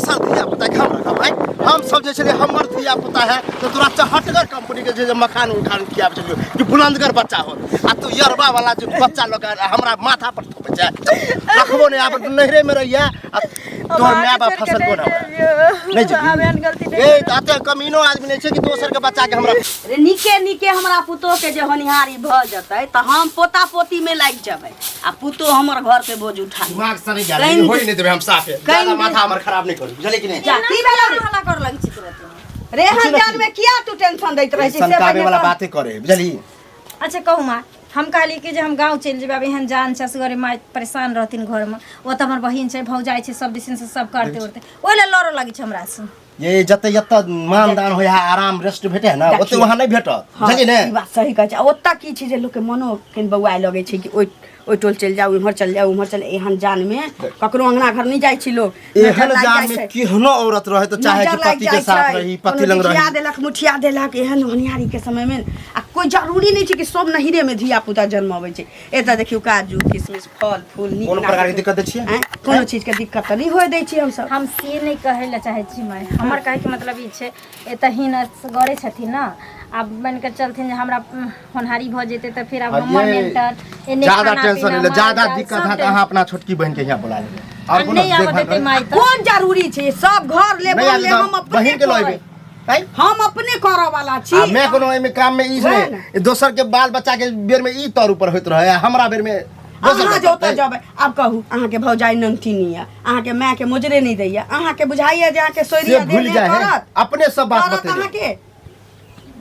पोसल धिया पुता के हम रखब आँय? हम सब जे छलियै हमर धिया पुता है तऽ तोरा चहटगर कंपनी के जे जे मखान उखान खियाबै छलियौ कि बुलंदगर बच्चा हो आ तू यरबा वाला जे बच्चा लऽ के हमरा माथा पर थोपै छै रखबो नहि आब नैहरे मे रहिया आ तोहर माय बाप फसल कोन हमरा नहि जेबही? आब एहन गलती नहि ए तऽ एते कमीनो आदमी नहि छै कि दोसर के बच्चा के हमरा रे नीके नीके हमरा पुतोह के जे होनिहारी भऽ जेतै तऽ हम पोता पोती में लागि जेबै आ पुतोह हमर घर के बोझ उठा लेतै। दिमाग से नहीं कहीं जाने होई नहीं देबै हम साफे कहीं ज्यादा माथा हमर खराब नहीं करू बुझलियै कि नहीं जा, की भेलौ रे? हल्ला कर लगै छी तुरंत रेहन जान में किया तू टेंशन दैत रहै छी से सनकाबे पहिने वाला कह। बातें करे बुझलियै अच्छा कहू माँ हम कहली कि जे हम गाँव चलि जेबै आब एहन जान छै असगरे माय परेशान रहथिन घरमे ओतऽ हमर बहिन छै भौजाइ छै सब दिसन से सब करते उरते ओहि लए लड़ऽ लगै छै हमरासँ ये जते जते मानदान होय है आराम रेस्ट भेटे है ना ओते देखिए। वहां नहीं भेटत हाँ, बुझलियै ने ई बात सही कहै छै आ ओतऽ की छै जे लोकके मनो कनि बौआए लगै छै कि ओहि ओहि टोल चलि जाउ इम्हर चलि जाउ उम्हर चलि एहन जानमे ककरो अंगना घर नहि जाइ छी लोक नजर एहन लागि जान जाइ में छै। केहनो औरत रहे तो चाहे कि नजर लागि पति के जाइ साथ छै, रही पति कोनो लंग बिछिया रही देलक मुठिया देलक एहन होनिहारी के समय में आ कोई जरूरी नहीं छै कि सब नहिरे में धिया पुता जन्म अबै छै एतऽ देखियौ काजू किशमिश फल फूल नीक कोनो प्रकार के नाक दिक्कत दै छियै आँय, कोनो चीज के दिक्कत तऽ नहि होय दै छियै हमसब हम से नहि कहै लए चाहै छी माय हमर कहैके मतलब ई छै एतऽ हिन असगरे छथिन ने आब मानि कऽ चलथिन जे हमरा होनहारी भऽ जेतै तऽ फेर आब हाँ, हमर ये मेंटर एने ज्यादा खाना टेंशन पीना ले ज्यादा माल जाल दिक्कत सब है अहाँ अपना छोटकी बहन के यहाँ बुला लेबै आ और कोनो नहि आबऽ देखभाल देतै करे? माय तऽ कोन जरूरी छै सब घर ले नहीं बोल आबि ले तऽ हम अपने बहिन के लऽ करबै। अयबै आँय? हम अपने करऽ वाला छी आ मैं कोनो एहिमे काम में ई वएह नहि दोसर के बाल बच्चा के बेर में ई तौर ऊपर होइत रहे आ हमरा बेर में दोसर अहाँ के जे ओतऽ करतै। जेबै आब कहू अहाँके भौजाइ नमतीन यऽ अहाँके मायके मोजरे नहि दैया अहाँके बुझाइया जे अहाँके से सोइरिया भूल देने जाए है करत अपने सब बात करत बतेबै अहाँके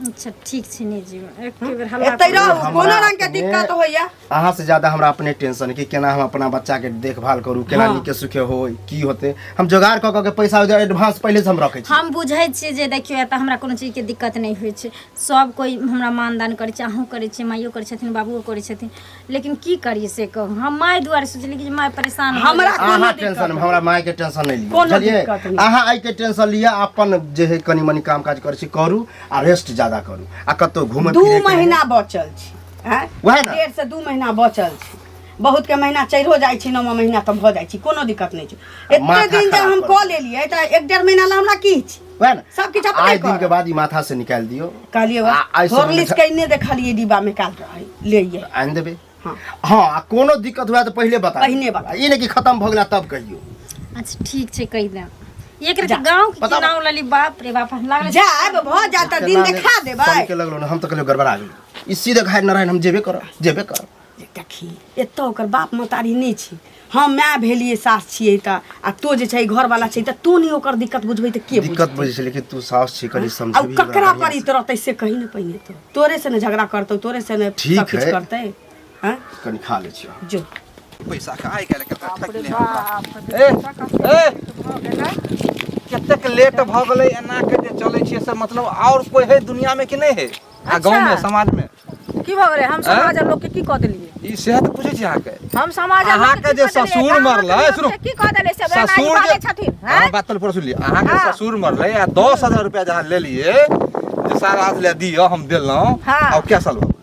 अच्छा ठीक छै नहि जीव एक बेर हल्ला एतै रहू हमरा कोनो रंग के अपने- दिक्कत होइया अहाँ से ज्यादा हमरा अपने टेंशन कि केना हम अपना बच्चा के देखभाल करू केना हाँ। नीके सुखे होय की होते हम जोगाड़ कऽ कऽ के पैसा एडवांस पहिले से हम रखै छी हम बुझै छियै जे देखियौ एतऽ हमरा कोनो चीजके दिक्कत नहि होइ छै सब कोइ हमरा मानदान करै छै अहूँ करै छियै माइयो करै छथिन बाबुओ करै छथिन लेकिन की करियै से कहू हम माय दुआरे सोचली कि जे माय परेशान भऽ हमरा जाइ कोनो अहाँ दिक्कत टेंशन नहि। हमरा माय के टेंशन नहीं लिअ कोनो बुझलियै दिक्कत नहि। अहाँ एहि के टेंशन लिअ अपन जे है कनि मनि काम काज करै छी करू आ रेस्ट ज्यादा करू आ कतौ घूमे दू फिरे के महीना बचल छै आँय? वएह ने। डेढ़ से 2 महीना बचल छै बहुत के महीना चढ़ो जाइ छै नौमा महीना तऽ भऽ जाइ छै कोनो दिक्कत नहि छै एते माथा दिन जे खराब हम कर कऽ लेलियै तऽ एक डेढ़ महीना लए हमरा की छै वएह ने सब किछु अपने आइ दिन के करब। बाद ई माथा से निकालि दियौ कहलियै आ आइ सब हॉर्लिक्स कइने देखलियै डिब्बा में काल रहै ले अइयै आनि देबै हाँ। हाँ आ कोनो दिक्कत हुए तऽ पहिले बता पहिने बता। ई नहि कि खतम भऽ गेला तब कहियौ अच्छा ठीक छै कहि देब एक रति गाँव के बताउ। नाम लली बाप रे बाप हम लागल जायब भऽ जायत तऽ दिन देखा देबै के लगलो ने हम तऽ कहलियै गड़बड़ा गेल ई सीधे घायल नारायण हम जेबे करब जेबे करब देखी एतऽ ओकर बाप महतारी नहि छै हम माय भेलियै सास छियै तऽ आ तो जे छै घरवाला छै तऽ तू नहि ओकर दिक्कत बुझबै तऽ के दिक्कत बुझै छै लेकिन तू सास छी कनि आ ओ समझबी ककरा पर ई रहतै से कही ने पहिने तो तोरे से ने झगड़ा करतौ तोरे से ने ठीक सब किछु है। करतै हँ कनि खा लै छियै जो पैसा के आइ काल्हि कतेक ठकले हमरा ए ए कतेक लेट भऽ गेलै एना के जे चलै छियै से मतलब आओर कोइ है दुनिया में कि नहि है आ गाँव में समाज में की भऽ गेलै हम समाज लोक के की कऽ देलियै ई सेह तऽ पूछै छी अहाँके हम समाज अहाँके जे ससुर मरलै सुनू की कऽ देलियै से एना ससुर बाजै जे छथिन अहाँ हैं बात तऽ पूरा सुन लिअ अहाँके हाँ। ससुर मरलै आ 10,000 रुपया जहाँ लेलियै जे सारा हाथ लए दिअ हम देलहुँ हाँ। आ कै साल भऽ गेलै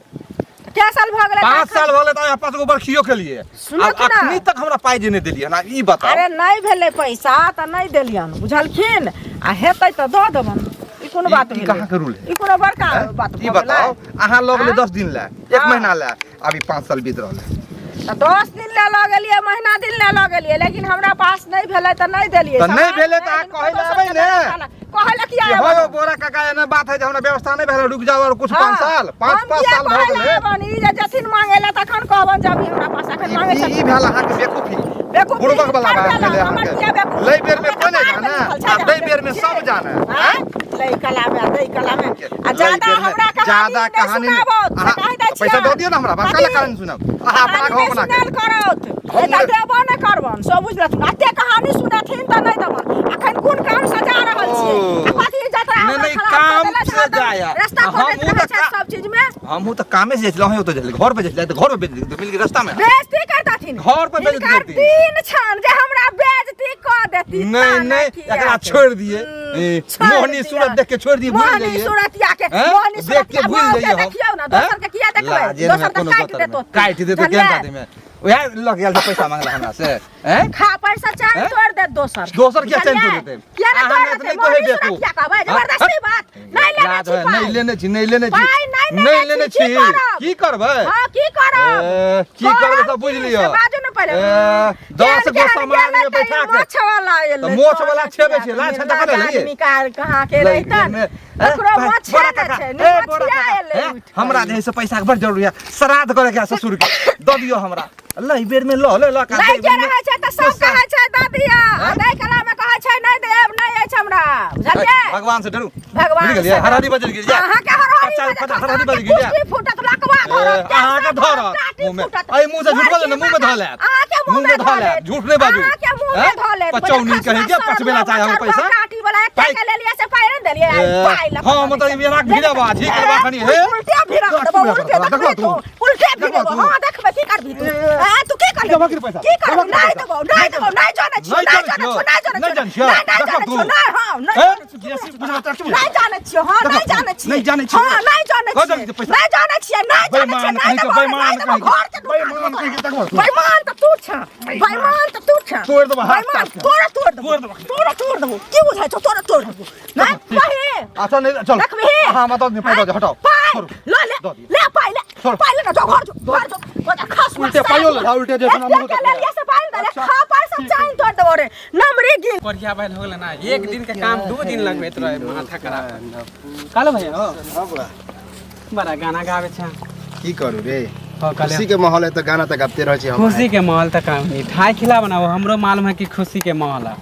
कै साल भऽ गेलै 5 साल भऽ गेलै तऽ अहाँ 5 गो बरखियो केलियै सुनू आब ने। अखनी तक हमरा पाइ जे नहि देलियै हन आब ई बताउ अरे नहि भेलै पैसा तऽ नहि देलियनि बुझलखिन आ हेतै तऽ दऽ देबनि ई कोनो बात ई भेलै कहाँ के रूल है ई कोनो बड़का बात ई भऽ गेलै बताउ अहाँ लऽ गेलै आँय? 10 दिन लए एक हाँ। महीना लए अभी 5 साल बीत रहल है तऽ 10 दिन लए लऽ गेलियै महीना दिन लए लऽ गेलियै लेकिन हमरा पास नहि भेलै तऽ नहि देलियै तऽ नहि समाज भेलै तऽ मे अहाँ कहै लए दोसर अबै के ने। व्यवस्था कहै लए किया कि आबऽ हो देब? बोरा काका एना बात है जे हमरा व्यवस्था नहि भेल रुक जाओ और कुछ 5 साल पाँच हम पाँच किया साल भऽ कहै लए गेलै आबनि? ई जे जथिन मांगे लए तखन कहबनि जे अभी हमरा पास अखन मांगे ई ई छथिन भेल अहाँके बेवकूफी बेवकूफी बुड़बक वाला कर बात देलक, भेलै हमर अहाँके किया बेवकूफी? लै बेर में हमरा कोइ नहि तऽ पार जाने में लिखल छै आ जे दै हम बेर में बेवकूफ सब छी। जाने आँय? लै कला में दै कला में आ लै ज्यादा बेर में हमरा कहानी ज्यादा नहि कहानी नहि- सुनाबो से अहाँ कहि दै पैसा छियनि। दऽ दियौ ने हमरा बस काल्हि कथी? कहानी सुनाब अहाँ अपना कहानी घर नहि बना के सुनायल करत हम नहि तऽ नहि- देबो नहि करबन सब बुझि लेथुन एते कहानी सुनेथिन तऽ नहि देबन अखन कोन काम से जा रहल छियै ओ। आ कथी जतरा नहि, हमरा नहि, खराब कऽ काम देलथि, से हरदम जाया। रास्ता आ खोजैत हमहूँ रहै तऽ छथि सब चीज में हमहूँ तऽ कामे से जाइ छलहुँ अहीं ओतऽ जाइ छलियै घर पे जाइ छलियै तऽ घर पे बेच देलकै मिल गेल रास्ता में बेइज्जती करतथिन घर पर बेइज्जती हिनकर करती। दिन छनि जे हमरा बेइज्जती कऽ देती नहीं नहीं एकरा छोड़ दिए ए, छोड़ मोहनी दिए। सूरत देख के छोड़ दिए भूल मोहनी जाइए सूरतिया के हैं? मोहनी देख के सूरतिया भूल भाव के जाइए हम देखियौ ना हैं? दोसर के किया देखबै लाजे नहि दोसर कोनो तऽ काटि गोतर में। देतो काटि देतो केहन बुझलियै? काटि में वएह लग गेल छै पैसा मांगला हमरा से हैं खा पैसा चैन हैं? तोड़ दे दोसर दोसर किया चैन बुझलियै? तोड़ देतै? किया ने अहाँ तोड़ हमरा देतै नहि कहै मोहनी बेवकूफ। सुरक्षा कहबै जबरदस्ती बात नहि लेने लाज छी है, पाइ नहि लेने छी नहि लेने छी पाइ नहि नहि लेने लेने छी, छी की करब? की करबै हाँ की करब ए, की करबै सब बुझि की? लिअ से बाजू ने पहिले ए, 10 गो समाज में बैठा के मोछ वाला एलै तऽ मोछ वाला छेबै छै, लाज छै तखन ने लेलियै। आदमी का कहाँ के रहितन ओकरो मोछे बोरा ने काका, छै ए, ने बोरा मोछिया काका, एलै ए, उठि कऽ। हमरा जे है से पैसा के बड़ जरूरी है श्राद्ध करे के है ससुर के दऽ दियौ हमरा ल ई बेर में ल ले ल का दै के रहै छै तऽ सब कहै छै दऽ दिअ आ दै कला मे कहै छै नहि देब नहि अछि हमरा बुझलियै भगवान से डरू भगवान बुझि गेलियै से हरहरी बजि गेल जा अहाँके हरहरी पचा- बजत, पचा- हरहरी बजि अहाँके गेल जा। कुस्ती फूटत लकवा धरत अहाँके धरत टाटी मुँह में फूटत एहि मुँह से झूठ बोले ने मुँह में धऽ लेत अहाँके मुँह में धऽ लेत झूठ नहीं बाजू अहाँके मुँह में हैं? धऽ लेत पचौनी कहीं के पचबेला चाहे हम पैसा टाटी वाला एक पाइ- के लेलियै से पाइ नहि देलियै आइ ए, पाइ लऽ हाँ, मतलब ई एना भिड़बा, ठीक करबा खनी, हे। उल्टे भिड़ा देखबो देबो उल्टे देखबो देखबे तू। तू उल्टे देखबो भिड़ेबो तू। हां देखबे की करबी तू आ तू की करबी देबो कि पैसा? की देबो करबी कि नहीं पैसा? देबो नहीं देबो नहीं जानै छियो नहीं नहीं जानै जानै छियो नहीं जानै नहीं जानै छियो छियो। नहीं नहीं देखो जानै तू। छियो नहीं हां नहीं हे? जानै छियो नहीं जानै छियो हां नहीं जानै छियो नहीं जानै छियो। हां नहीं जानै कह छियो देलकै पैसा। नहीं जानै छियो नहीं जानै छियो बेईमान नहीं कहीं के, देबो बेईमान नहीं देबो कहीं के। घर के बेईमान कहीं के देखबो तू। बेईमान त तू छ बेईमान त तू छ तोड़ देबो हाथ बेईमान काट के। तोरा तोड़ देबो तोड़ देबो। तोरा तोड़ देबो की बुझाइ छौ तोरा तोड़ देबो नहीं पाइ अच्छा नहीं चल देखबही हाँ मतलब नहीं पैसा दे हटाओ पाइ छोड़ो। ल ले दऽ दियौ। ले पाइ ले छोड़। पाइ ले ना जो घर जो घर जो गोटा खस उल्टे पाइयो ले, उल्टे जे छै ना मुँह के ले लिया से पाइ दे खा पाइ सब चाइन तोड़ देबो रे नमरी गिन बढ़िया बैल हो गेलै ना एक दिन के काम 2 दिन लगबैत रहे माथा खराब कालो भैया हो हाँ बुआ बड़ा गाना गाबै छै की करू रे हो काले खुशी के माहौल है तऽ गाना तऽ गाबते रहै छी हम खुशी के माहौल तऽ काम मिठाई खिला बनाओ हमरो मालूम है कि खुशी के माहौल है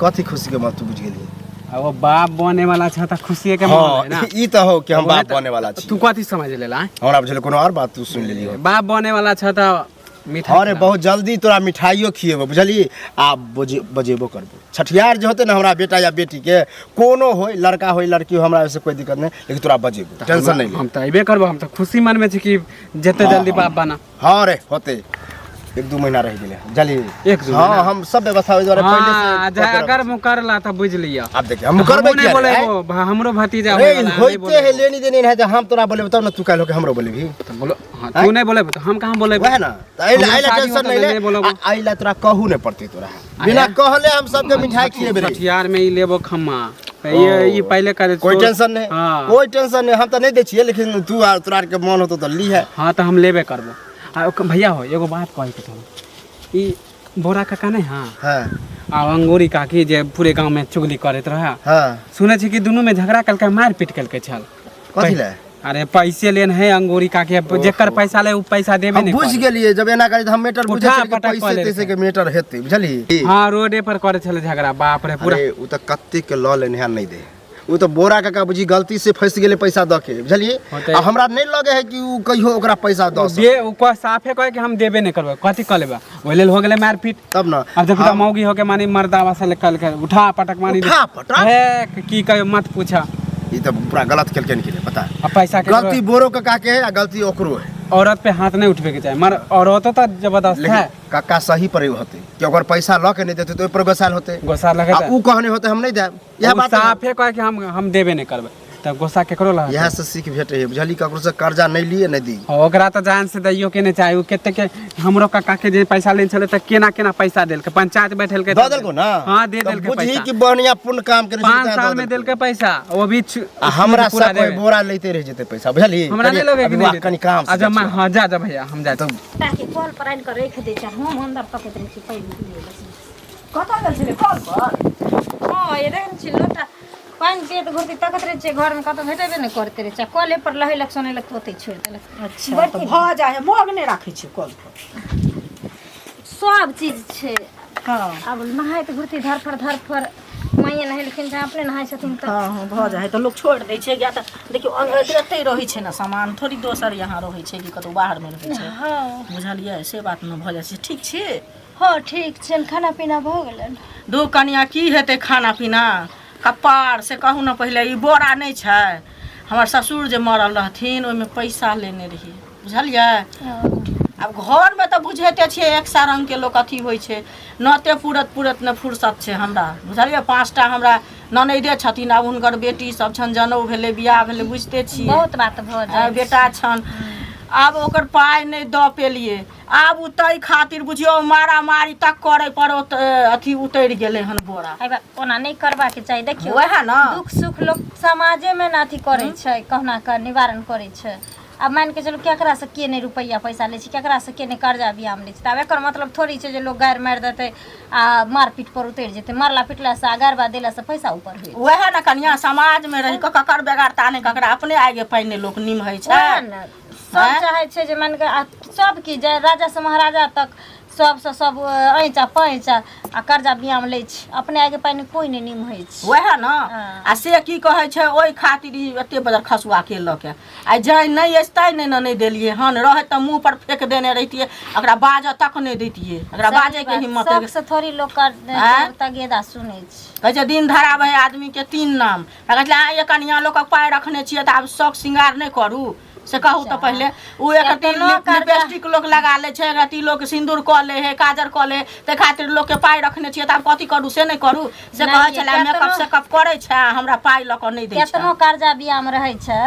कथी खुशी के माहौल तू बुझि गेली आ वो बाप बने वाला छ तऽ खुशी के माहौल है ना हाँ ई तऽ हो कि हम वएह बाप तऽ- बने वाला छी तू कथी समझ लेला आँय? हमरा बुझल कोनो और बात तू सुनि लेली हो बाप बने वाला छ तऽ मिठाई हाँ रे खिलाओ। बहुत जल्दी तोरा मिठाइयो खिएबो बुझलिही आ बजेबो करबो छठियार जे होते ने हमरा बेटा या बेटी के कोनो होय लड़का होय लड़की हो हमरा से कोई दिक्कत नहीं लेकिन तोरा बजेबो टेंशन नहीं ले हम तऽ अयबे करबो हम तऽ खुशी मनमे छी कि जते जल्दी बाप बना हाँ रे होते 1-2 महीना रह गेलै बुझलिही 1-2 हाँ महीना? हम सब व्यवस्था ओहि दुआरे पहिले हाँ से जे कऽ के अगर रखै छी। मुकर ला तऽ बुझि लिअ आब देखिए हम करबै हमहूँ नहि किया रे, आँय? बोलेबो हमरो भतीजा रे होय वाला है, नहि होइते है बोलेबो। लेनी देनी है हम तोरा बोलेबो तब ने तू काल्हि होके हमरो बोलेबही तऽ बोलो हाँ तू नहीं बोलेबो तऽ हम कहाँ बोलेबो वएह ना तऽ एहि हमरो एहि ला शादी टेंशन होतै नहीं तऽ ले नहि बोलेबो। एहि ला तोरा कहू नहीं पड़तै तोरा बिना कहले हम सबके मिठाई खिएबे रे छठियार में ई लेबो खम्मा ये ई पहले करे कोई टेंशन नहीं हाँ कोई टेंशन नहीं हम तऽ नहीं दै छियै लेकिन तू आर तोरा आरके मन होतौ तऽ लीहे हाँ तऽ हम लेबे करबो आ भैया हो एगो बात कहै के छौ ई बोरा काका नहीं हाँ हाँ आ अंगूरी काकी जे पूरे गांव में चुगली करैत रहे हाँ सुनै छी कि दुनू में झगड़ा कलकै मार पीट कलकै छल कथी ले अरे पैसे लेन है अंगूरी काकी अब जेकर पैसा ले उ पैसा देबे हम नहीं बुझि करे। गेलियै जब एना करी तऽ हम मैटर बुझै उठा छलियै कि पटक कऽ पैसे लेलकै। तैसे के मैटर हेतै बुझलिही हाँ रोडे पर करे छले झगड़ा बाप रे पूरा अरे उ तऽ कते के लऽ लेने है नहीं दे उ तऽ बोरा काका बुझी गलती से फंसि गेलै पैसा दऽ के बुझलियै होतै। आ हमरा नहीं लगे है कि उ कहियो ओकरा पैसा दऽ सकै दे उ कह साफे कहे कि हम देबे नहीं करबै कथी कऽ लेबै ओहि लेल हो गेलै मारपीट तब न अब देखू तऽ मौगी होके मानी मर्दावा से कल के उठा पटक मानी उठा पटक? हे की कहे मत पूछा ई तऽ पूरा गलत केलकै कि नहीं पता अब पैसा के गलती बोरो काका के है आ गलती ओकरो है औरत पे हाथ नहीं उठबे के चाही मर औरतो तऽ जबरदस्त लेकिन है काका सही पर होते कि ओकर पैसा लऽ के नहीं देते तो ओहि पर गोसायल होते गुस्सा लगे आ उ कहने होते हम नहीं देब इएह बात है ना। साफे कहे कि हम देबे नहीं करबै तब गुस्सा केकरो लगे इएह से सीख भेटे है बुझलियै ककरो से कर्जा नहीं लिए नहीं दी ओकरा तऽ जान से दैयो के नहीं चाही उ कते के हमरो काका के जे पैसा लेने छलै तऽ केना केना पैसा देलकै पंचायत बैठेलकै दऽ देलको ना हाँ दे तऽ देलकै बुझही पैसा कि बढ़िया पुण्य काम केने छै 5 तें साल दऽ में देलको। देलकै पैसा वो भी आ हमरा पूरा सब कोई देबै। बोरा लेते रह जेतै पैसा बुझलियै हमरा नहीं लगे कि अभी नहीं वाह, देतै। कनी काम से अच्छा जाइ मैं छियै। हाँ जा जा भैया हम जा तऽ ताकि कल पर आनि कऽ राखि दै छै हम अन्दर तकैत रहै छी पानि पियै लए। कतऽ गेल छलै कल पर हँ ये देखै छी लोटा पानि पियैत घुरती तकैत रहै छियै घरमे कतौ भेटेबे नहि करैत रहै छै कले पर लहेलक सोनेलक तऽ ओतै छोड़ि देलक अच्छा तऽ भऽ जाइ है मग नहि राखै छियै कल पर सब चीज छै हँ आब नहाइत घुरती धरफड़ धरफड़ माइए नहेलखिन चाहे अपने नहाइ छथिन तऽ हँ हँ भऽ जाइ है तऽ लोक छोड़ि दै छै या तऽ देखियौ एतै रहै छै ने सामान थोड़ी दोसर यहाँ रहै छै कि कतहु बाहरमे रहै छै हँ बुझलियै से बात ने भऽ जाइ छै ठीक छी हँ ठीक छै खाना पीना भऽ गेलनि दू कनिया की हेतै खाना पीना कपार से कहू ने पहिले ई बोरा नहि छै हमर ससुर जे मरल रहथिन ओहिमे पैसा लेने रहियै बुझलियै आब घरमे तऽ बुझैते छियै एक सए रङ्गके लोक अथी होइ छै नते पूरत पूरत नहि फुर्सत छै हमरा बुझलियै 5टा हमरा ननैदे छथिन आब हुनकर बेटी सब छनि जनउ भेलै बियाह भेलै बुझिते छियै बहुत बात भऽ आ जाइ बेटा छनि आब ओकर पाइ नहि दऽ पेलियै। आब ओ ताहि खातिर बुझियौ मारा मारी तक करे पर अथी उतरि गेलै हन बोरा। एहि बात ओना नहि करबाके चाही। देखियौ, वएह ने दुख सुख लोक समाजेमे ने अथी करै छै, कहुना कऽ निवारण करै छै। आब मानि कऽ चलू केकरासँ के नहि रुपैआ पैसा लै छै, केकरासँ के नहि कर्जा बियाम लै छै। तऽ आब एकर मतलब थोड़ी छै जे लोक गारि मारि देतै आ मारपीट पर उतरि जेतै। मारला पिटलासँ आ गारि बात देलासँ पैसा ऊपर होइ छै। वएह ने कनिया, समाजमे रहि कऽ ककर बेगरता नहि, ककरा अपने आगे पहिने लोक निमहै छै। वएह ने सब चाहै छै जे मानि कऽ आ सब की जे राजासँ महाराजा तक सबसँ सब ऐँचा पैँचा आ कर्जा बियाम लै छै, अपने आगे पानि कोइ नहि निमहै छै। वएह ने। हँ। आ से की कहै छै, ओहि खातिर ई एते बजर खसुआ के लऽ के आ जाय नहि अछि तैं नहि ने नहि देलियै हन। रहै तऽ मुँह पर फेक देने रहितियै, एकरा बाजऽ तक नहि दैतियै, एकरा बाजैके हिम्मत शौकसँ थोड़ी लोक कर आँय? तगेदा सुनै छै। कहै छै दिन धराबै है आदमीके तीन नाम। कहै छै आइ कनिया लोकक पाइ रखने छियै तऽ आब शौक श्रृंगार नहि करू? से कहू तऽ पहिले ओ एक रत्ती केतनो कर्जा- लिपस्टिक लोक लगा लै छै, एक रत्ती लोक सिन्दूर कऽ लै है, काजर कऽ लै है, ताहि खातिर लोकके पाइ रखने छियै तऽ आब कथी करू से नहि करू? से नहि, कहै छलै केतनो- मेकअप सेकअप करै छै आ हमरा पाइ लऽ कऽ नहि दै छै। केतनो कर्जा बियाम रहै छै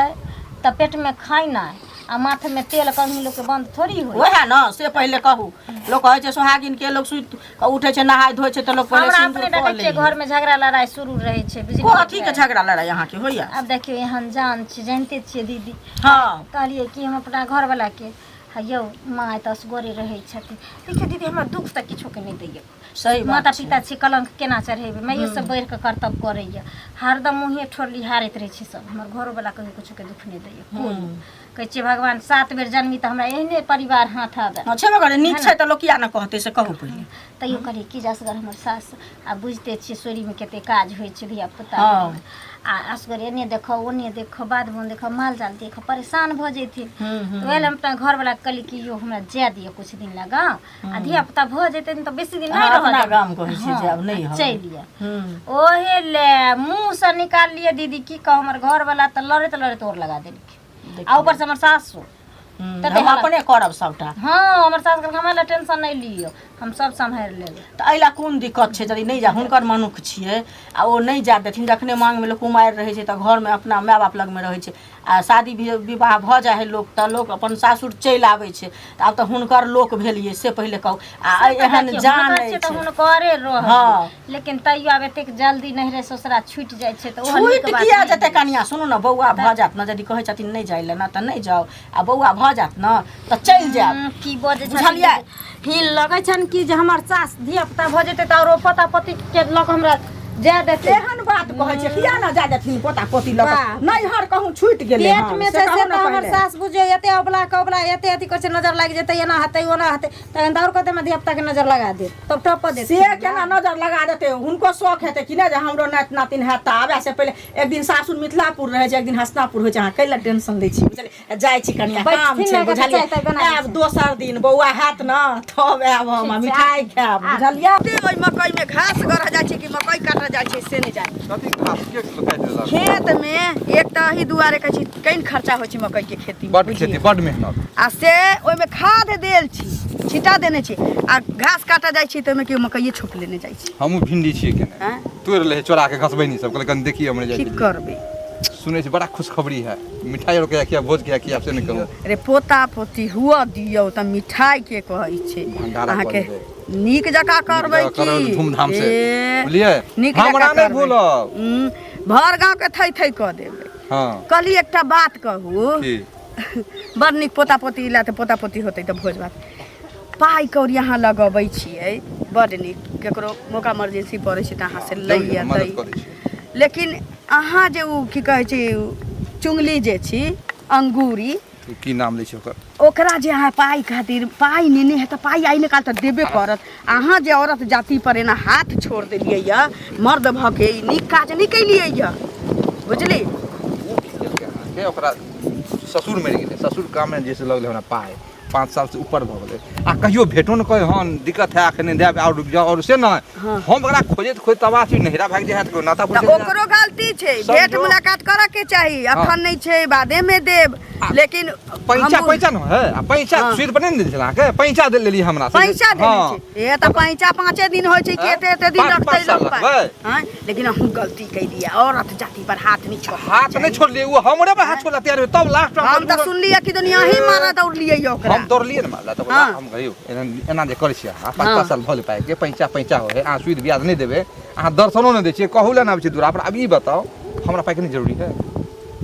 तऽ पेटमे खेनाइ आ माथमे तेल कहीं लोकके बन्द थोड़ी होइ। वएह ने, से पहिले कहू। लोक कहै छै सोहागिन के लोक सुति कऽ उठै छै, नहाय धोइ छै तऽ लोक पहिले हमरा सिन्दूर अपने कऽ देखै लै छियै है। घरमे झगड़ा लड़ाइ शुरू रहै छै, बुझलियै? कथी के झगड़ा लड़ाइ अहाँके होइया? आब देखियौ, एहन जान छै, जानिते छियै दीदी। हँ। कहलियै कि हम अपना घरवलाके, हे यौ, माँ एतऽ असगरे रहै छथिन। देखियौ दीदी, हमरा दुःख तऽ किछोके नहि दैया। सही बात माता छै। पिता छी, कलंक केना चढ़ेबै? माइयो सब बढ़ि कऽ कर्तव्य करैया, हरदम मुँहे ठोर लिहारैत रहै छै सब। हमर घरोवला कहियो किछोके दुःख नहि दैया। कोइ कहै छियै भगवान सात बेर जन्मी तऽ हमरा एहने परिवार हाथ आबे। हँ, छेबे करै, नीक छै तऽ लोक किया ने कहतै, से कहू पहिले। तैयो कहलियै कि जे असगर हमर सास, आ बुझिते छियै सोरीमे कते काज होइ छै धिया पुता। हँ। आ असगर एने देखऽ ओने देखऽ, बाध बन देखऽ, माल जाल देखऽ, परेशान भऽ जैथिन। तऽ ओहि लए हम अपना घरवलाके कहलियै कि यौ, हमरा जाय दिअ किछु दिन लए गाँव, आ धिया पुता भऽ जेतै तऽ बेसी दिन नहि अहाँ अपना रहऽ। गाम कहै छियै जे आब नहि हँ। चलि आयब। ओहे ले मुँहसँ निकाललियै दीदी, की कहू, हमर घरवला तऽ लड़ैत लड़ैत ओर लगा देलखिन, आ ऊपरसँ हमर सासु तते हम अपने करब सबटा। हँ, हमर सास कहलकै हमरा लए टेंशन नहि लियौ, हम सब सम्हारि लेबै। तऽ एहि लए कोन दिक्कत छै यदि नहि जा? हुनकर मनुख छियै आ ओ नहि जा देथिन? जखने मांगमे लोक कुमारि रहै छै तऽ घरमे अपना माय बाप लगमे रहै छै, आ शादी विवाह भऽ जाइ हइ लोक तऽ लोक अपन सासुर चलि आबै छै। तऽ आब तऽ हुनकर लोक भेलियै, से पहिले कहू। आ एहन देखियौ, जान हुनकर छै तऽ अछि। हुनकरे रहै। हँ। लेकिन तैयो आब एतेक जल्दी नैहरे ससुरा छूटि जाइ छै तऽ ओहो नीक छूटि बात किया नहि जेतै होइ। कनिया, सुनू ने, बौआ भऽ जायत ने, यदि कहै छथिन नहि जाइ लए ने तऽ नहि जाउ, आ बौआ भऽ जायत ने तऽ चलि जायब। की बजै छथिन? बुझलियै? हीन लगै छनि कि जे हमर सास धिया पुता भऽ जेतै तऽ आरो पोता पोती के लऽ कऽ हमरा जाय देतै? एहन बात कहै छै, किया ने जा देथिन पोता पोती लऽ कऽ? वाह। नैहर कहूँ छूटि गेलै पेट हन, मे से छै कहू से ने तऽ हमर पहिले। सास बुझियौ एते अबला कबला एते अथी करै छै, नजर लागि जेतै, एना हेतै, ओना हेतै, तखन तऽ आओर कहतै हमरा धिया पुता के नजर लगा देत, तब टप देत। से केना नजर लगा देतै? हुनको शौक हेतै कि नहि जे हमरो नाति नातिन हैत? तऽ आबै से पहिले एक दिन सासुर मिथिलापुर रहै छै, एक दिन हसनापुर होइ छै। अहाँ कैला टेंशन लै छी? बुझलियै, जाइ छी कनिया, काम बैठथिन छै। ने, बुझलियै? चाय ताय बना दै आयब छै। दोसर दिन बौआ हैत ने तब आयब हम आ ठीक छै, मिठाई खायब, बुझलियै? ओहि मकई में घास गढ़ जाइ छै कि मकई काटल जाइ छै से नहि जानि। कथी घास के काटि देलक? खेत में एक तऽ एहि दुआरे कहै छी, केहन खर्चा होइ छै मकई के खेती में, बड बुझलियै? खेती, बड मेहनत। आ से ओहिमे खाद देल छी, छिटा देने छी, आ घास काटऽ जाइ छी तऽ ओहिमे केओ मकइए छोपि लेने जाइ छै। हमहूँ भिंडी छियै केने। आँय? तोड़ि लै है चोरा के घसबैनी सब, कहलै कनि देखिए हमरे जाइ की छी। करबै? सुनै छी बड़ा खुशखबरी है, मिठाई और के किया, भोज के किया, से नहि कहू। रे, पोता पोती हुअ दियौ तऽ मिठाई के कहै छै। भंडारा कऽ अहाँके लेबै। नीक जकाँ करबै नीक जकाँ करबै, की धूमधाम से। ए, बुझलियै? नीक हमरा जकाँ नहि करबै। भूलब। भर गाँव के थै थै कऽ देबै। हँ। कहली एकटा बात कहू? की? बड़ नीक पोता पोती लए तऽ पोता पोती होतै तऽ भोज भात, पाइ कौड़ी अहाँ लगबै छियै, बड़ नीक। ककरो मौका इमरजेंसी पड़ै छै तऽ अहाँ से लैए मदद दै करै छी। लेकिन अहाँ जे ओ की कहै छै उ चुंगली जे छी अंगूरी। तू की नाम लै छै ओकर? ओकरा जे अहाँ पाइ खातिर पाइ नेने है तऽ पाइ आइ निकाल तऽ देबे करत। अहाँ जे औरत जाति पर एना हाथ छोड़ देलियै यऽ मर्द भऽ के, ई नीक काज नहि केलियै यऽ, बुझली? ओ की केलकै अहाँके? ओकरा ससुर मरि गेलै, ससुर काममे जे से लगलै हमरा पाइ 5 साल से ऊपर भऽ गेलै आ कहियो भेटो नहि करै हन। दिक्कत है अखन देब और रुकि जाओ और से नहि। हम ओकरा खोजैत खोजैत तबाह छी, नहिरा भागि जाइ हैत, नाता तऽ ओकरो गलती गलती छै। संजोग- भेंट मुलाकात करऽ के चाही। हाँ। अखन नहि छै, बादे में देब, लेकिन पैंचा हम- पैंचा न है आ पैंचा हाँ। सुद पर नहीं ने देल छल अहाँके, पैंचा दे लेली हमरा से। पैसा देने हाँ। छै ए तऽ पैंचा पाँचे दिन होइ छै कि हाँ? एते एते दिन पाँच- रखतै पाँच साल लोक पाइ? रखबै? हाँ? लेकिन अहूँ गलती कैलियै, औरत जाति पर हाथ नहि छोड़ हाथ नहीं छोड़लिए, वो हमरे पर हाथ छोड़ला तैयार भेल, तब लास्ट में हम तऽ सुनलियै कि दुनिया ही मारऽ दौड़लियै ओकरा। हम दौड़लिए ने मारला तब। हाँ। हम कहियो एना एना जे करै छियै अहाँ, पाँच हाँ। पाँच साल भऽ गेल पाइ के, पैंचा पैंचा होइ है, अहाँ सुद ब्याज नहि देबै, अहाँ दर्शनो नहि दै छियै, कहू लए नहि आबै छियै दूरा पर। आब ई बताउ, हमरा पाइके नहि जरूरी है?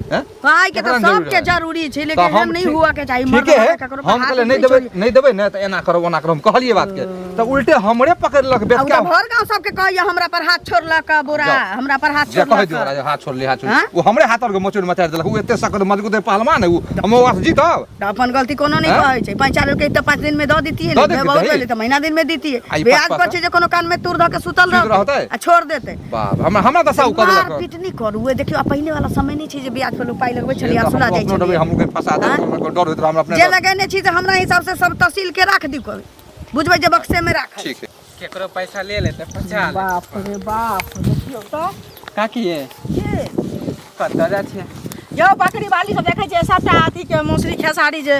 हैं? पाइ के केकरा तऽ नहि जरूरी सबके है? जरूरी छै, तऽ लेकिन हम एहन नहि ठीक- हुअ के चाही, मर्द ठीके है। वाला ककरो पर हम हाथ कहले नहि नहि देबै, छोड़ी। नहि देबै ने तऽ एना करब ओना करब, हम कहलियै बात के तऽ उल्टे हमरे पकड़लक आ उ बेचका। तऽ भर गाँव सबके कहैया हमरा पर हाथ छोड़लक बोरा। जाउ। हमरा पर हाथ जे कहै दियौ छोड़लक। हमरा, हाथ छोड़ले, हाथ छोड़ले। हाँ? ओ हमरे हाथ और मचोड़ मचारि देलक। ओ एते सख्त मजबूत है पहलवान है, ओ हम ओकरा से जीतब? तऽ अपन गलती कोनो नहि हाँ? कहै छै। पैंचा लेलकै तऽ 5 दिन में दऽ दितियै दऽ ने, दैके बहुत चाही। भेलै तऽ महीना दिन में दितियै। आ ई ब्याज पाँच पर छै जे कोनो कान में तूर धऽ के सुतल सुति रहतै रहतै? आ छोड़ देतै। बाप, हमरा हमरा दशा ओ कऽ देलक। मारपीट नहि करू। ए देखियौ, आब पहिने वाला समय नहि छै जे ब्याज पर लोक पाइ लगबै छलै आ से तऽ सुला हमरो जाइ अपनो छलै। डरबै, हमरो कहीं फंसा देत, हाँ? हमरा डर होइत रहै, हमरा अपने जे डर। लगेने छी तऽ हमरा हिसाब से सब तहसील के राख दियौ, बुझबै जे बक्से में राखल। ठीक है। केकरो पैसा ले लेते पचा ले। बाप रे बाप, देखियौ तऽ। काकी ये कतऽ जाइ छियै? यौ, बकरी वाली सब देखै छियै, सबटा अथी के मौसरी खेसारी जे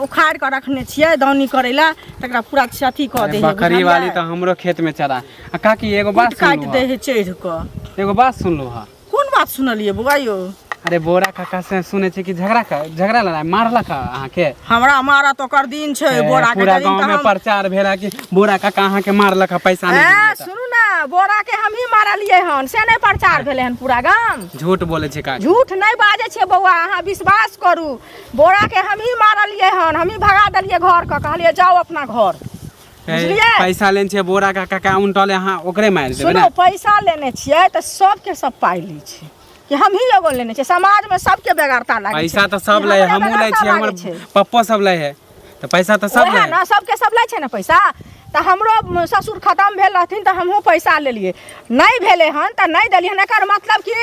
उखाड़ि कऽ रखने छियै दौनी करै लए, तकरा पूरा अथी कऽ दै है। बकरी वाली तऽ हमरो खेत में चरा। आ काकी, एगो बात कुट काटि सुनलू? दै है चढ़ि कऽ। एगो बात सुनलू हँ? कोन बात सुनलियै बौआ यौ? अरे बोरा काका से सुनै छै कि झगड़ा का झगड़ा लड़ाई मारलक अहाँके। हमरा मारत ओकर दिन छै। ए, बोरा के पूरा दिन गांव तऽ में हम प्रचार भेला कि बोरा काका अहाँके मारलक हँ, पैसा नहीं ए देलियै तऽ। सुनू ने, बोरा के हमही मारलियै हन से नहि प्रचार भेलै हन पूरा गाम? झूठ बोले छै काकी। झूठ नहि बाजै छियै बौआ, अहाँ विश्वास करू, बोरा के हमही मारलियै हन, हमही भगा देलियै घर के, कहलियै जाउ अपना घर। ए, बुझलियै? पैसा लेने छै बोरा काका के, उनटले अहाँ ओकरे मारि देबै? सुनू ने पैसा लेने छियै तऽ सबके सब पाइ लै छै कि हमही एगो लेने छियै? समाजमे सबके बेगरता लागै छै। पैसा तऽ सब कि लै है, हमरे हमहूँ लै बेगरता छियै, हमर लागै छै। पप्पो सब लै है, तऽ पैसा तऽ सब ओएह लै है। ने, सबके सब लै छै ने पैसा। तऽ हमरो ससुर खतम भेल रहथिन तऽ हमहूँ पैसा लेलियै, नहि भेलै हन तऽ नहि देलियै हन। एकर मतलब कि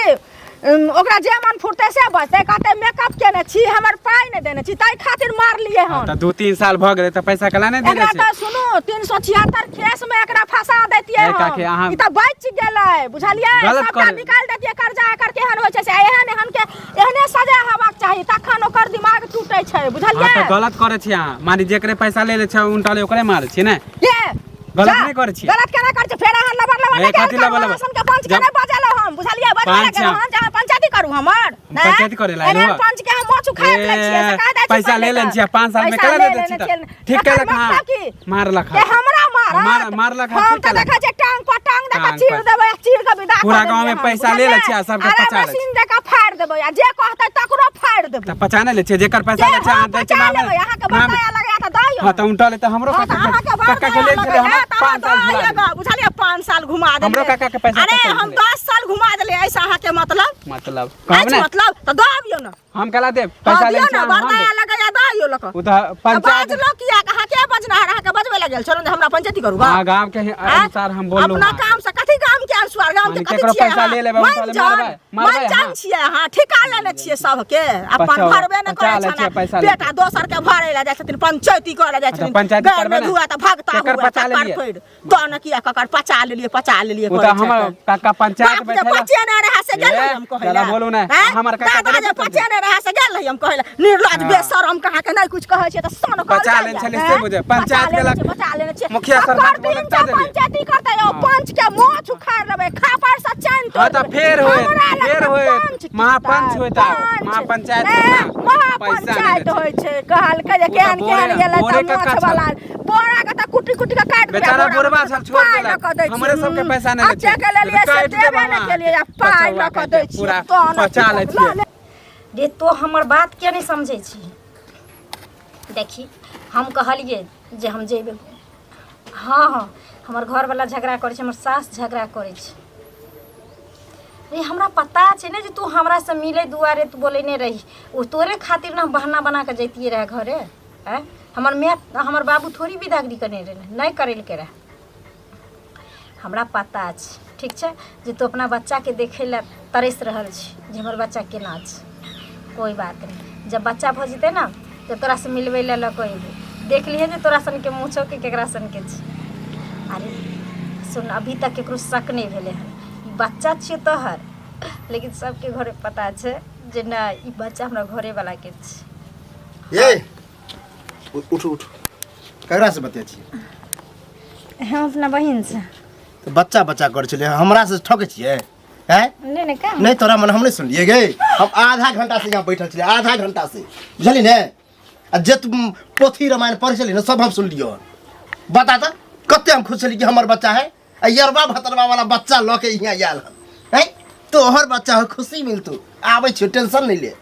ओकरा जे मन फुरतै से बजतै, कहतै मेकअप केने छी, हमर पाइ नहि देने छी, ताहि खातिर मारलियै हन। तऽ 2-3 साल भऽ गेलै तऽ पैसा केला नहि देने एकरा छै? तऽ सुनू, 376 केस में एकरा फंसा दैतियै ए हम। काकी, अहाँ- ई तऽ बचि गेलै, बुझलियै? गलत सबटा करै- निकालि दैतियै कर्जा। एकर केहन होइ छै से, एहन एहन के एहने सजा हेबाक चाही, तखन ओकर दिमाग टूटै छै। हँ बुझलियै? तऽ गलत करै छी अहाँ, माने जेकरे पैसा ले लै छै उनटले ओकरे मारै छी ने? के गलत जा, नहि करै छी? गलत केना करै छी? फेर अहाँ लबर लबर ए, नहि कथी करू, लबर अहाँ लबर? सनके पंच के जब- नहि बजेलहुँ हम, बुझलियै? बजबै पंच लए गेलहुँ हन जे अहाँ पंचायती करू हमर? हम पंचायती करे लए एहन अयलहुँ हँ। पंच के हम मोछ उखाड़ि लै छियै से ए, कहि दै छी पैसा पहिले ले लेने तऽ। छियै, 5 साल में पैसा केला ले दे दै लेने छी तऽ? छियै। ठीक एकर केलक हँ। मतलब की? मारलक के हँ। हमरा मारत? मारलक हँ, हम ठीक तऽ केलक। देखै छियै टांग पर टांग दऽ कऽ टांग चीर पर। देबै आ चीर कऽ विदा पूरा कऽ गाँव में देलियै हन, पैसा ले लै बुझलियै? छियै आ सबके अरे पचा लै मशीन दऽ कऽ फाड़ि देबै आ जे कहतै तकरो फाड़ि देबै। तऽ पचा नहि लै छियै? जेकर पैसा जे लै छै हम अहाँ दै छियै पचा नामे- लेबै, अहाँके नामे- बरदाया लगैया तऽ दइयौ। हँ तऽ उनटले तऽ हमरो हँ तऽ काका के अहाँके काका के बरदाया लेल छलै लगैया हमरा तऽ 5 साल अहाँ झुला दइयौ, देलियै। बुझलियै? 5 साल घुमा देलियै। हमरो काका के पैसा अरे पचल हम छलै। 10 साल घुमा देलियै, ऐसे अहाँके मतलब मतलब कहब अछि ने मतलब तऽ दऽ अबियौ ने। हम केला देब? हँ पैसा दियौ लै ने, छियै हम बरदाया देब। लगैया दऽ अइयौ लऽ कऽ। ओ तऽ तऽ पंचायत बजलो किया? अहाँ के बजनाहर? अहाँके बजबै लए गेल छलहुँ जे हमरा पंचायती करू? हाँ, गाँव के आँय? अनुसार हम बोललहुँ अपना हँ। काम से कथी गाम के अनुसार? गाम के माने कथी केकरो छियै पैसा अहाँ? ले लेबै, हुनका ले मंचन मारबै, मारबै मंचन अहाँ। छियै अहाँ, ठिका लेने छियै सबके, अपन भरबे नहि पचा करै लै छियै छनि पैसा ले बेटा, दोसर के भरै लए जाइ छथिन, पंचायती करै जाइ तऽ छथिन। पंचायती गाय करबै मे ने? धुआ तऽ भगता केकर हुआ पचा तकर लेलियै? पैर तऽ ने किया ककर पचा लेलियै, पचा लेलियै ओ करै तऽ हमर छथिन। काका पंचायत बाप जे बैठेला। पचेने रहै से गेल ए, रही हम कहै ज्यादा लए। बोलू नहि। आँय? हमर काका दादा के जे नहि पचेने रहै से गेल रही हम कहै लए। निर्लज हाँ। बेशरम, कहाँ के नहि कुछ कहै छियै तऽ सन कहल पचा जाइए, लेने छलियै आँय? से बुझे। पंचायत पचा लेने गेलक। छियै, पचा लेने छियै। मुखिया ककर सरपंच दिन बोलत से तऽ देलियै। पंचायती करतै यौ, पंच के मोछ उखाड़ि लेबै, खापड़ से चैन तोड़ि हाँ तऽ देबै। फेर होयत, हमरा फेर लगतै होयत। पंच महापंच टूटतै, होयत आब, पंच। महापंचायत ए, होयत ना। पैसा नहि महापंचायत दै छै। होइ छै। कहलकै जे ओ तऽ केहन केहन बोरे- गेलै बोरे तऽ कक्का मोछ वाला बोरा के तऽ कुटि कुटि के काटि देबै। बेचारा बोरा बोरबा मे छल, छोड़ पाइ देलक। लऽ कऽ दै छियै। हमरे सबके पैसा नहि लै छै। अच्छे के लेलियै से काटि देब देबे नहि अहाँ। केलियै आ पाइ बचौआ लऽ कऽ दै के छियै पूरा तहन पचा लै छियै। लऽ ले। रे, तो हमर बात किया नहि समझै छी? देखी, हम कहलियै जे हम जेबै। हँ हँ, हमर घरवला झगड़ा करै छै, हमर सास झगड़ा करै छै। रे, हमरा पता छै ने जे तू हमरासँ मिलै दुआरे तू बोलेने रही। ओ तोरे खातिर ने हम बहाना बना कऽ जैतियै रहए घरे। आँय, हमर माय हमर बाबू थोड़ी विदागरी करेने रहै? नहि करेलकै रहए। हमरा पता छै, ठीक छै, जे तू अपना बच्चाके देखै लए तरसि रहल छी जे हमर बच्चा केना छै। कोइ बात नहि, जब बच्चा भऽ जेतै ने तऽ तोरासँ मिलबै लए लऽ कऽ अयबै। देख लिहे जे तोरा सनके मुँह छौ कि केकरा सनके छै। अरे सुन, अभी तक केकरो शक नहि भेलै हन। ई बच्चा छियौ तोहर। लेकिन सबके घरे पता छै जे नहि ई बच्चा हमरा घरे वाला के छै। ये उठ उठ, ककरा से बतिया छियै? हम अपना बहिन से। तऽ बच्चा बच्चा करै छलियै, हमरा से ठकै छियै? हैं? नहि नहि, का नहि तोरा मन हम नहि सुनलियै गे। हम आधा घंटा से यहाँ बैठल छलियै, आधा घंटा से, बुझली ने? आ जे तू पोथी रामायण पढ़ै छली ने, सब हम सुनलियै हन। बता तऽ कते हम खुश छली कि हमर बच्चा है, आ यरबा भतरबा वाला बच्चा लऽ के यहाँ आयल हन। हैं, तोहर बच्चा हो, खुशी मिलतू। आबै छियौ, टेंशन नहि ले।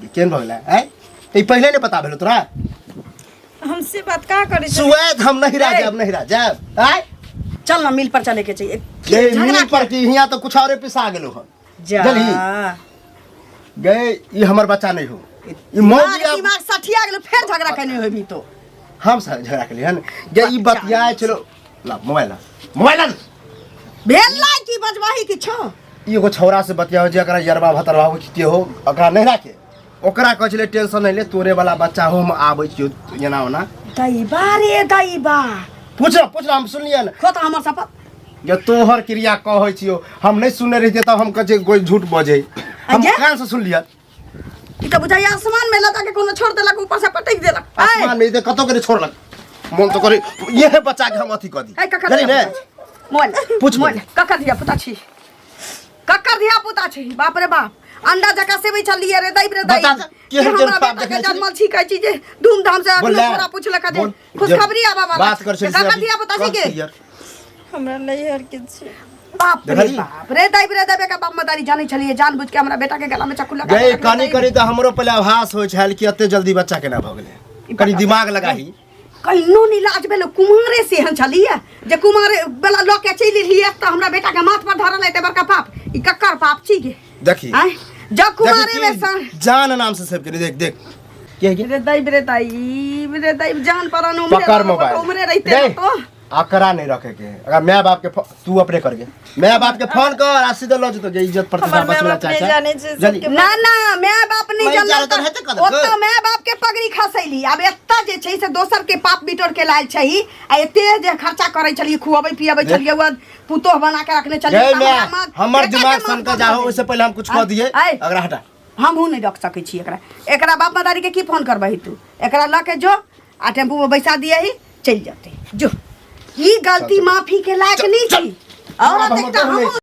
केहन भऽ गेलै? हैं, ई पहिले नहि पता भेलो तोरा? हम से बात कहाँ करै छी? सुएत हम नहीं रह जाब, नहीं रह जाब। आय चल ना, मिल पर चले के चाहिए। ये मिल पर की हियां तो कुछ औरे पिसा गेलो हन। जा। जल्दी। गए, ई हमर बच्चा नहीं हो, ई मौगी। दिमाग दिमाग सठिया गेलो, फेर झगड़ा केने होबी तो। हम सर झगड़ा के लिए हन गे? ई बतियाए चलो, ला मोबाइल, ला मोबाइल ला। भेल ला की बजवाही की छो? ई एगो छौड़ा से बतियाओ जे एकरा यरबा भतरबा हो के हो, ओकरा नहीं राखे। ओकरा कहै छलै टेंशन नहीं ले, तोरे वाला बच्चा हो, हम आबै छियौ एना ओना। दैबा रे दैबा। पूछ ना, पूछ ना, हम सुनलियै ने। खो तऽ हमर शपथ। जे तोहर क्रिया कहै छियौ, हम नहीं सुनने रहियै तब हम कहै छियै कोई झूठ बजै। हम अजे? कान से सुनलियै। ई तऽ बुझाइया आसमान में लगा के कोनो छोड़ देलक, ऊपर से पटक देलक। आय। आसमान में कतौ के छोड़लक। मन तो करे यह बच्चा के हम अथी कऽ दी। ऐ ककर? जानी ने? मोबाइल। पूछ। मोबाइल। ककर धिया पुता छी? ककर धिया पुता छी? बाप रे बाप, अंडा जका सेबै छलियै रे दैब रे दैब। बता तऽ, कि केहन केहन हमरा पाप बेटा के देखने छली? जन्मल छी, कहै छी जे धूमधाम से। बोल अखनो ले। तोरा पुछलक जे बोल। खुशखबरी आबऽ वाला बात कर छै। ककर धिया पुता छी के? हमरा नैहर के छै। बाप रे देखली? बाप रे दैब रे दैब, के बाप मदारी जानै छलियै, जानबूझ के हमरा बेटा के गला में चक्कू लगा गई देलक रे कनी दैब। कनी तऽ हमरो पहिले आभास होइ छल कि एते जल्दी बच्चा केना भऽ गेलै। कनी दिमाग लगाही। कहिनो नहीं लाज भेलो? कुमारे से एहन छलियै जे कुमारे वाला लऽ के चलि एलियै तऽ हमरा बेटा के माथ पर धरल एते बड़का पाप। ई ककर पाप छी गे? देखी। आँय, जब कुमारे में देखी सन कि जान नाम से सेव केने, देख देख के के रे दैब रे दैब रे दैब, जान परान उमरे पकड़ रहबो मोबाइल। तऽ उमरे रहिते दे। तो आकरा नहीं रखे के। अगर my बाप के तू अपने कर गे, my बाप के फोन कर आ सीधे लऽ जेतो जे इज्जत प्रतिष्ठा हमर माय बचबै बाप चाहे नहि जानै छै जल्दी। सबके। ना ना, my बाप नहीं मैं जानल। जानत रहते कदम के। ओतऽ my बाप के पगड़ी खसैली, आब एतऽ जे छै से दोसर के पाप बिटोर के लायल छै। आ एते जे खर्चा करै छलियै, खुअबै पियबै छलियै, ओ पुतोह बना के रखने छलियै। गए तऽ my, हमरा हमर बेटा के दिमाग माथ सनका पर जाहो धऽ ओइसे पहिले हम कुछ कह दिए। आय। अगरा हटा। हमहूँ नहि रख सकै छी एकरा। एकरा बाप मदारी के की फोन करबही तू? एकरा लऽ के जो आ टेम्पू में बैसा दियही, चलि जेतै। जो, ई गलती माफी के लायक नहीं छी। औरत आब हमर एकटा बहन हमहूँ अछि।